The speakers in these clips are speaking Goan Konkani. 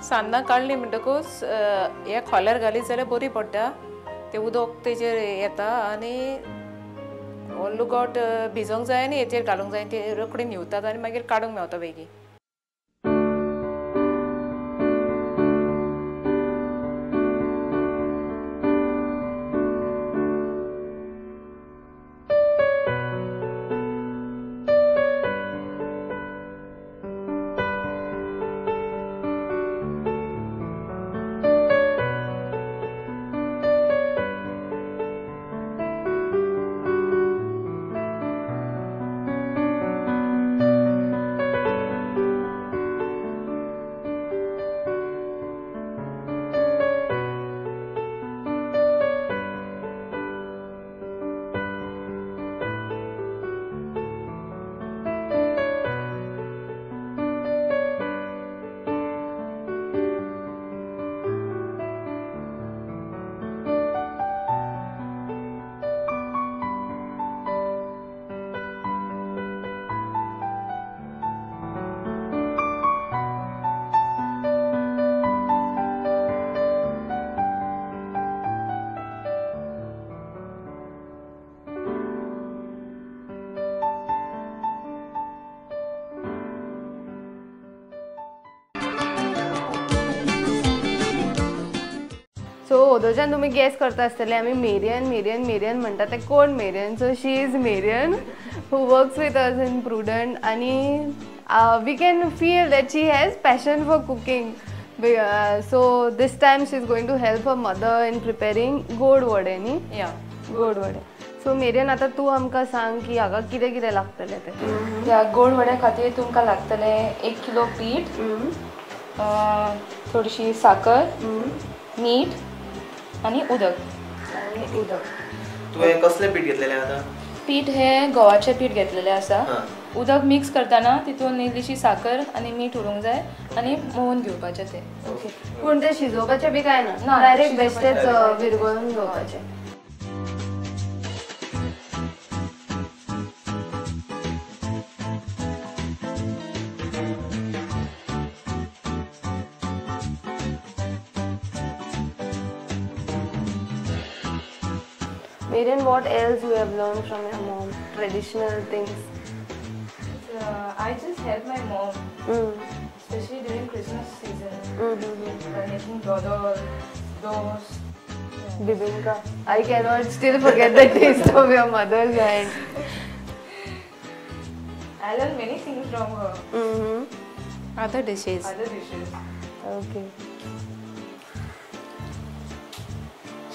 सान्नां काडली म्हणटकूच ह्या खोल्यार घालीत जाल्यार बरी पडटा. तें उदक तेजेर येता आनी लुगट भिजोवंक जाय आनी हेचेर घालूंक जाय, ते रोखडी न्हिवतात आनी मागीर काडूंक मेवता बेगीन. सो ओदोच्यान तुमी गॅस करता आसतले आमी मेरियन मेरियन मेरियन म्हणटा तें कोण Marian. So she is Marian who works with us in Prudent आनी we can feel that she has passion for cooking. So this time she is going to help her mother in preparing गोड वडे न्ही. या गोड वडे. सो मेरियन आतां तूं आमकां सांग की हांगा कितें कितें लागतलें तें. ह्या गोड वड्या खातीर तुमकां लागतलें 1 किलो पीठ, थोडीशी साकर, मीठ आनी उदक. आनी उदक. तुवें कसलें पीठ घेतलेलें आतां? पीठ हें गव्हाचें पीठ घेतलेलें आसा. उदक मिक्स करतना तितून इल्लीशी साकर आनी मीठ उडोवंक जाय आनी मोवून घेवपाचें तें. ओके. पूण तें शिजोवपाचें बी कांय ना, डायरेक्ट बेश्टेच विरगळून घेवपाचें. Marian, what else you have learned from your mom? Traditional things. I just help my mom, especially during Christmas season. By making dodol, dos, bibinka. I cannot still forget the taste of your mother's hand. I learned many things from her. Other dishes. Other dishes. Okay.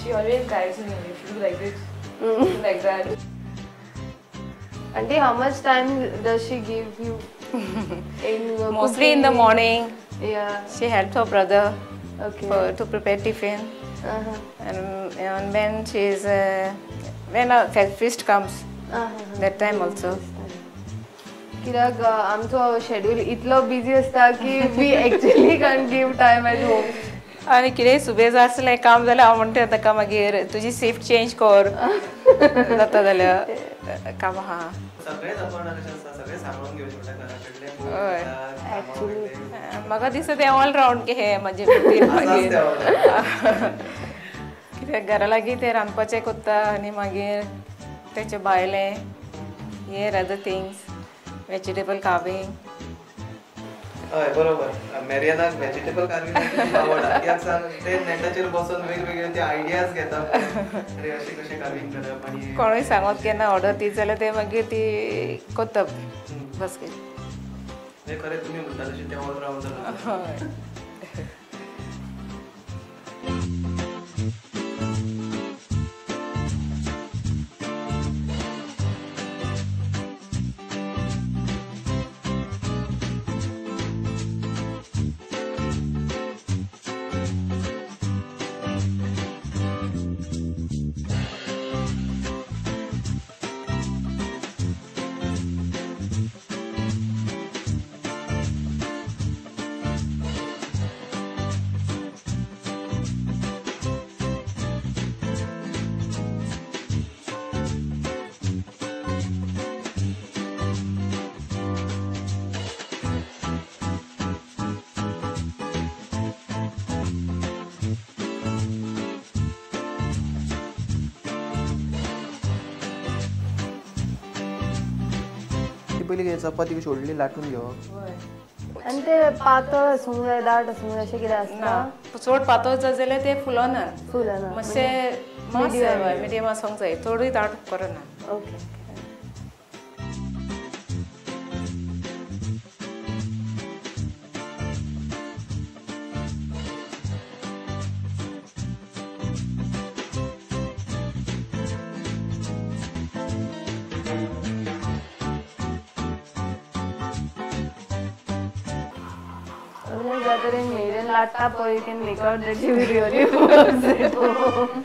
She always guides me. If you do like this, do like that. Auntie, how much time does she give you? In mostly in the morning. Yeah. She helps her brother. Okay. To prepare tiffin. And when she is when a feast comes, that time also. कित्याक आमचो शेड्यूल इतलो बिजी आसता की we actually can't give time at home. आनी कितेंय सुबेज आसलें काम जाल्यार हांव म्हणटा ताका मागीर तुजी शिफ्ट चेंज कर जाता जाल्यार काम आहा. सगळेच आपण कशें आसता सगळें सांबाळून घेवचें पडटा घरा कडलें. हय म्हाका दिसता तें ऑल रावंड हें म्हाजे खातीर मागीर कित्याक घरा लागीं तें रांदपाचें कोत्ता आनी मागीर तेचें भायलें हेर अदर थिंग्स वेजिटेबल कार्विंग. हय बरोबर. मेरियनाक वेजिटेबल कार्विंग खूब आवडटा. कित्याक सांग ते नेटाचेर बसून वेगवेगळे ते आयडियाज घेता आनी अशें कशें कार्विंग करप आनी कोणूय सांगत केन्ना ऑर्डर दी जाल्यार ते मागीर ती कोत्ता बस. खरें तुमी म्हणटा तशें तें ऑल रावंड. हय. पयलीं चपाती कशी व्हडली लाटून घेवप आनी ते पातळ आसूंक जाय दाट आसूंक जाय अशें कितें आसता? चड पातळ जाय जाल्यार ते फुलना, फुलना, मातशें मिडियम आसूंक जाय, चडूय दाट करना. ओके. Marian लाटा पळय, you can make out that she really works at home.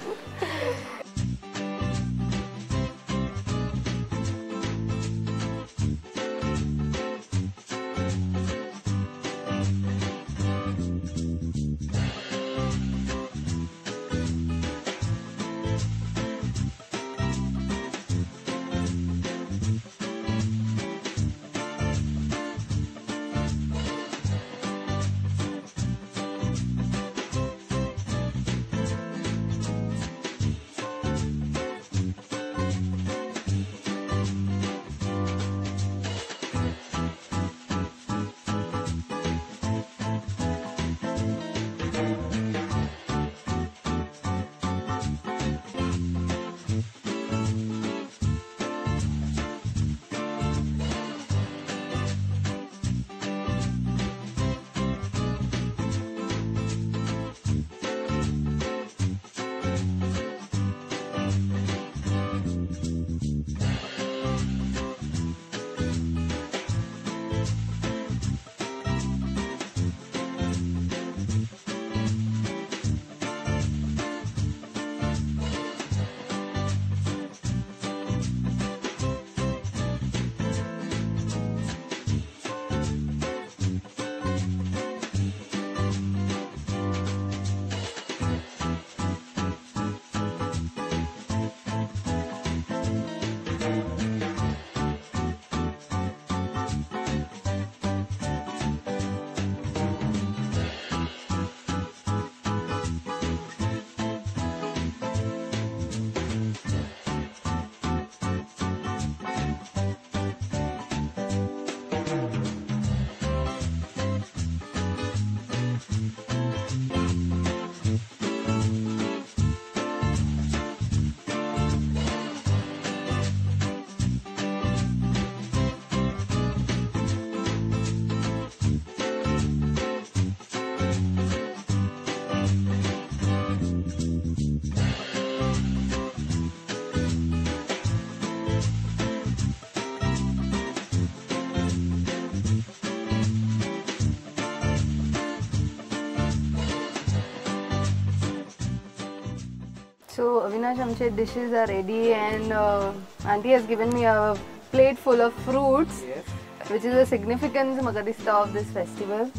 So Avinash, आमचे dishes are ready and auntie has given me a plate full of fruits, yes, which is a significance म्हाका दिसता of this festival.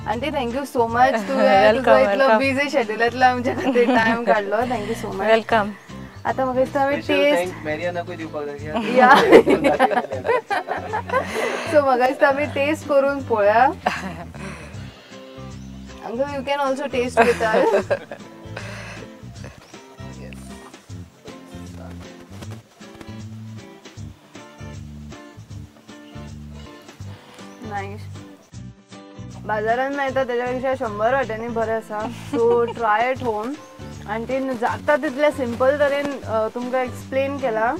Auntie, thank you so much. तुवें तुजो इतलो बिजी शेड्युलांतलो आमच्या खातीर टायम काडलो. Thank you so much. Welcome. आतां म्हाका दिसता हांवें टेस्ट मेरियनाकूय दिवपाक जाय. सो म्हाका दिसता आमी टेस्ट करून पळोवया. Uncle, you can also taste with us. Nice. बाजारान मेळटा तेज्या पेक्षा 100 वाट्यांनी बरें आसा. So try at home. आनी जाता तितल्या सिंपल तरेन तुमकां एक्सप्लेन केला.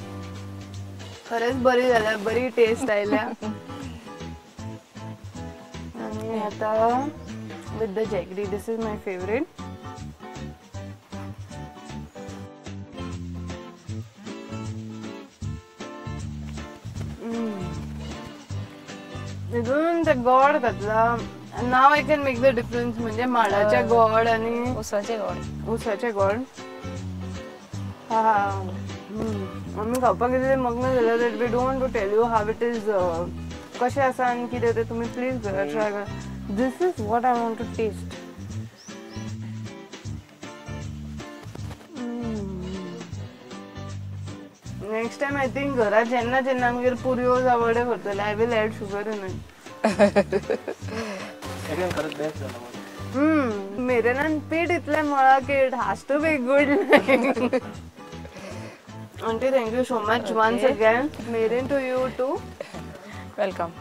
खरेंच बरी जाल्या, बरी टेस्ट आयल्या. आनी आतां with the jaggery, this is my favourite. तितून ते गोड घातला. Now I can make the difference, म्हणजे माडाचे गोड आनी उसाचे गोड. उसाचे गोड. हा, आमी खावपाक कितें मग्न जाल्या that we don't want to tell you how it is, कशें आसा आनी कितें तें तुमी प्लीज घरा ट्राय करा. This is what I want to taste. Next time I think घरा जेन्ना जेन्ना आमगेर पुरयो जावं वडे करतले, I will add sugar in it. खरंच बेस्ट जाला. मेरेनान पीठ इतलें मळा की it has to be good. Aunty, thank you so much once again. Marian, to you too. Welcome.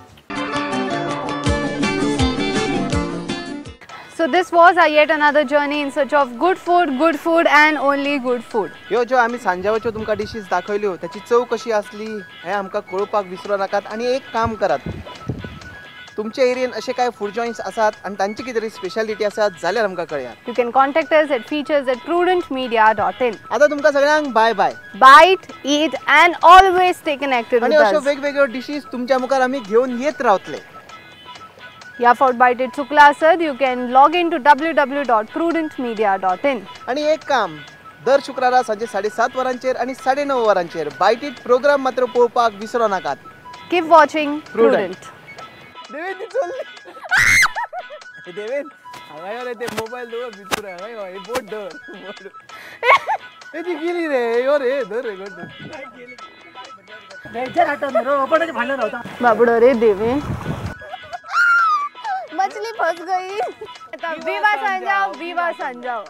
So this was our yet another journey in search of good food and only good food. ह्यो ज्यो आमी सांजावाच्यो तुमकां डिशीज दाखयल्यो त्याची चव कशी आसली हें आमकां कळोवपाक विसरूं नाकात. आनी एक काम करात, तुमच्या एरियेन अशे कांय फूड जॉयंट्स आसात आनी तांची कितें तरी स्पेशालिटी आसात जाल्यार आमकां कळयात. You can contact us at features@prudentmedia.in. आतां तुमकां सगळ्यांक बाय बाय. Bite, eat and always stay connected आनी with अश्यो us. वेगवेगळ्यो डिशीज तुमच्या मुखार आमी घेवन येत रावतले. ह्या फावट बायटीट चुकला आसत you can log in to www.prudentmedia.in. आनी एक काम, दर शुक्रारा सांजे 7:30 वरांचेर आनी 9:30 वरांचेर बायटीट प्रोग्राम मात्र पळोवपाक विसरो नाकात. Keep watching Prudent. Deven ती चल्ली. देवेन हांगा यो रे, ते मोबायल दवर भितर, हांगा यो, हे बोट धर, बोट. ए ती गेली रे, यो रे, धर रे, धर. बाबडो रे देवेन, मछली फंस गई. विवा सांजाव, विवा सांजाव.